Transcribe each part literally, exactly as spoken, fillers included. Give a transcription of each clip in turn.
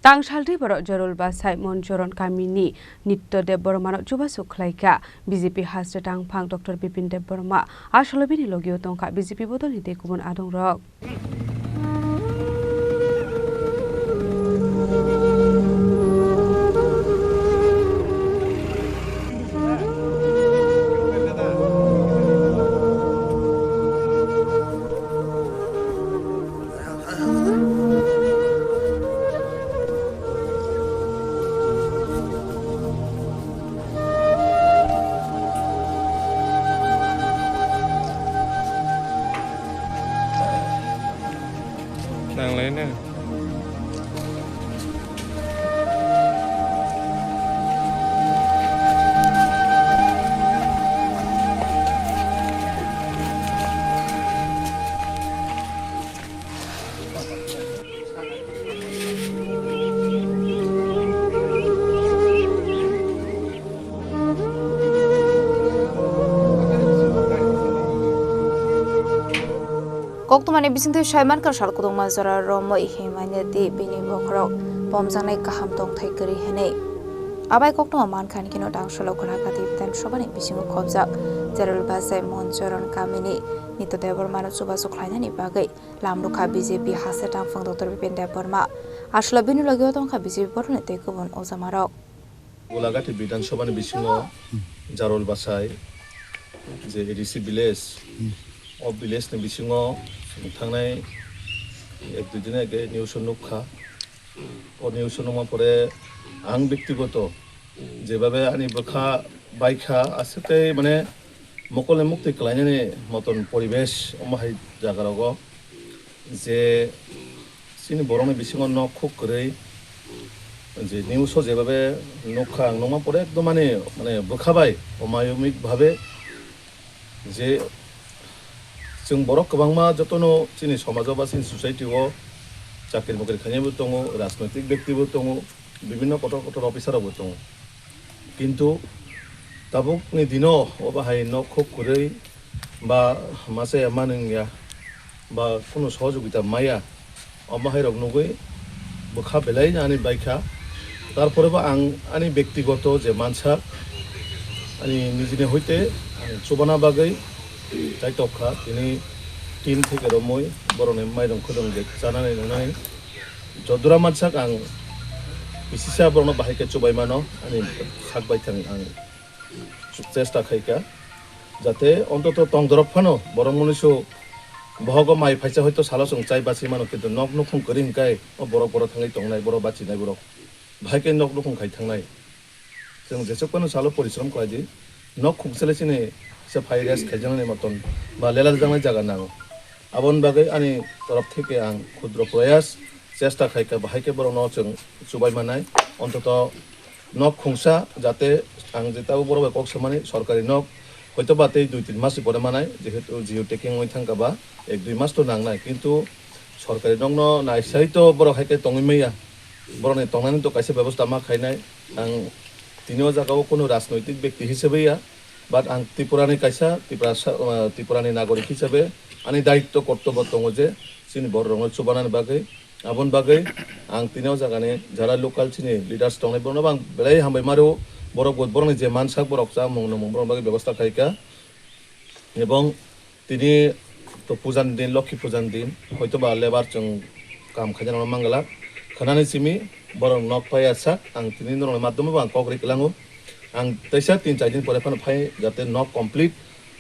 Tangsaldi borok Jorul Basai Monchoron kamini Nitya Debbarmano chubachu khlaikha. B J P haste tangphang Doctor Bipin Debbarma asolo bini logio tongkha, B J P bodolni tei kubun adongrok. Nang lai na. Koktwmani bisingtwi saimankha, sal kwdwkma jora romwi himani di bini bokhorok pomjaknai kaham tongthai kwrwi hwnwi. Abai koktwma mankha hinkhe no tangshalo Gwnagati Bidhan Sabhani bisingo khobjak Jorul Basai Monchoron kamini Nitya Debbarmano chubachu khlainani bagwi lam rwkha B J P haste tangphang Doctor Bipin Debbarma. Aswla bini logio tongkha B J P bodolni tei kubun ojamarok. Gwnagati Bidhan Sabhani bisingo Jorul Basai, je A D C village, o village ni bisingo thangnai ek dui din age news o nukha. O news o nukma pore ang bektigoto jebhabe ani bwkha baikha, aswk tei mane mokolni muktwi kwlainani moton poribesh omo hai jaga rogo. Je chini borokni bisingo nok khuk kwrwi, je news o jebhabe nukha ang, nukma pore ekdom ani, mane, bwkha bai omayomik bhabe je chwng borok kwbangma jotono chini somajo ba chini society o chakri mokri khainai bo tongo, rajnoitik bekti bo tongo, bibhinno kotor kotor officer rok bo tongo. Kintu tabukni dino obo hai nok khuk kwrwi ba masa ya manwng ya ba kunu sohojogita maya, omo hai rok nugwi bwkha belai ani baikha. Tarpore bo ang ani bektigoto je mansak ani nijini hoite ang chubana bagwi chaitok kha, tini tin theke romwi borokni mairung khudung je chanani nungnani. Jodura mansak ang bisisa borokno bahai khe chubai mano, ani sak baithang ang chesta khai kha, jate ontoto tong dorok phano borok mwnwisu bohogo mai phaisa hoito salo chwng chai bachwi mano, kintu nok nukhung kwrwi hwnkhe o borok borok thangwi tongnai, borok bachinai borok bahai khe nok nukhung khai thangnai. Chwng jesuk phano salo porishrom khlai di, nok khungsa le chini se phai rest khaijaknani moton ba lela rwjaknai jaga nango. Aboni bagwi ani torof theke ang khudro proyas chesta khai kha, bahai khe borokno chwng chubai manai. Ontoto nok khungsa jate ang je tabuk borok bai kok samani sorkari nok hoito ba tei dui tin mas ni pore manai, jehetu geo tagging wngwi thang kha ba ek dui mas to nangnai, kintu sorkari nokno naisai to borok hai khe tongwi maya, borokni tongnani to kaisa bebosta ma khainai. Ang tini o jaga o kunu rajnoitik bekti hisabe ya, but ang Tripura ni kaisa Tripura sa-, ah, Tripura ni nagorik hisabe ani daitto kortobo tongo je chini borok rokno chubanani bagwi. Aboni bagwi ang tini o jaga ni jara local chini leaders tongnai borokno bo ang belai hambai maro, borok bo borokni je mansak borok chamung nwngmung borokni bagwi bebosta khai kha. Ebong tini to puja ni din, Lokhi puja ni din, hoito ba lebar chwng kam khaina rwna manglak. Khwnani simi borok nok paiya sak, ang tini norokni madhyome bo ang kok ri kwlango. Ang teisa tin char din pore phano phai, jate nok complete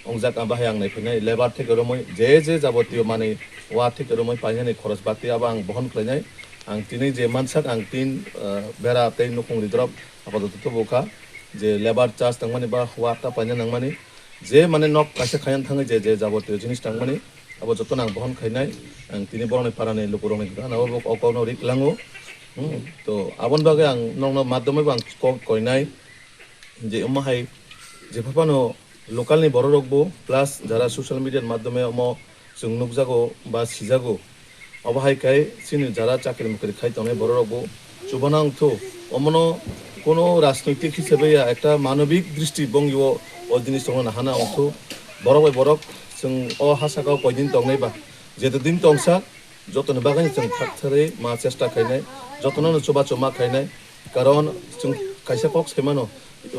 wngjak, ang bahai ang nai phainai. Lebar theke romwi je je jabotiyo manwi, wa theke romwi painani khoros bati abo ang bohon khlainai. Ang tini je mansak, ang tin, ah, bera tei nukhung ridrop apadoto tubu kha, je lebar charge tangmani ba wa ta paina nangmani. Je mane nok kaisa khaina thangwi je, je jabotiyo jinis tangmani, abo jotono ang bohon khainai. Ang tini borokni parani lukurokni gana o bo kok kokno ri kwlango. Hmm, to aboni bagwi ang nokno madhyome bo ang kok koinai je omo hai jepha phano local ni borok rok bo plus jara social media ni madhyome omo chwng nukjago ba sijago. Obo hai khe chini jara chakri mukri khai tongnai borok rok bo chubana wngthu. Omono kono rajnoitik hisabe ya, ekta manobik dristi bong yo o jinis tongna hana wngthu. Borok bai borok chwng o ha saka o koi din tongnai ba, jeto din tongsa jotoni bagwi chwng thak tharwi ma chesta khainai. jotono no chubachu ma khainai, karon chwng kaisa kok sai mano,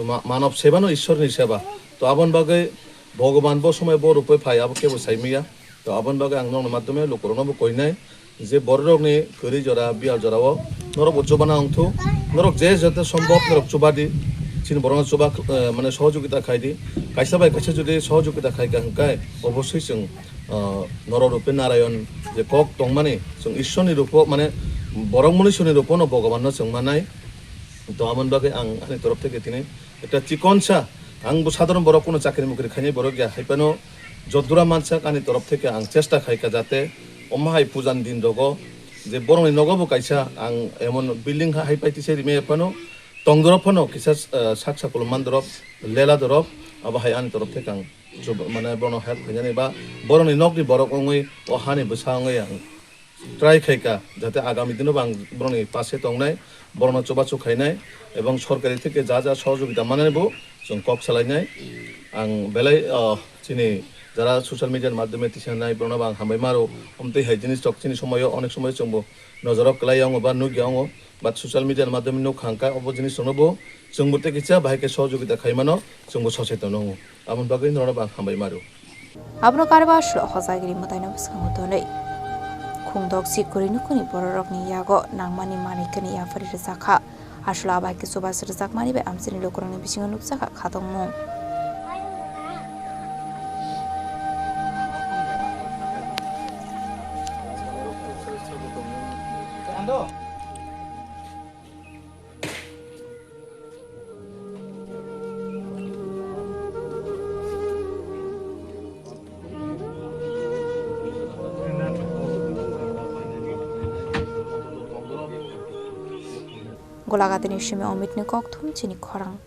ma-, manob seba no Ishwar ni seba. To aboni bagwi Bhogoban bo somoi bo rupoi phai, abo kebo sai maya. To aboni bagwi ang nokni madhyome lukurokno bo koinai je bororokni kwrwi jora, biyal jorao norok bo chubana wngthu, norok je joto sombhob norok chubadi, chini borokno chuba, eh, mane sohojogita khaidi. Kaisa bai kaisa jodi sohojogita khaika hwnkhe obosoi chwng, eh, norok rupoi Narayon je kok tongmani, chwng Ishwar ni rupo, mane borok muniswrni rupono Bhogobanno chwng manai. To aboni bagwi ang ani torof theke tini ekta chikonsa, ang bo sadharon borok, kono chakri mukri khainai borok ya, hai phano jodura mansak ani torof theke ang chesta khaika jate omo hai pujan din rogo je borokni nogo bo kaisa ang emon building ha-, hai pai tisa rimai phano tongdorop phano kisa, eh, sak sakulo mandorop, lela dorop, abo hai ani torof theke ang chub-, mane bono help khainani ba borokni nokni borok wngwi o hani bwsa wngwi ang try khaika, jate agami dino bo ang borokni pase tongnai, borokno chubachu khainai, ebong sorkari theke ja ja sohojogita manani bo chwng kok salainai. Ang belai, ah, chini jara social media ni madhyome tisanai, borokno bo ang hambai maro. Omtwi hai jinis rok chini somoyo, onek somoyo chwngbo nojoro kwlai wngo ba nukya wngo, but social media ni madhyome nuk kha hwnkhe obo jinis rokno bo chwngbo tei kisa bahai khe sohojogita khaimano, chwngbo soseton wngo. Aboni bagwi norokno bo ang hambai maro. Abono karwi aswk hojagiri mwtaino bwskango tonwi. Khungdok si kwrwi nukhungni bororokni yago nangmani manwi kani yaphari rwjakha. Aswk abo hai khe chubachu rwjakmani bai amchaini lukurokni bisingo nukjakha khatungmung. Golaghati ni simi Omit ni kokthum chini khorang.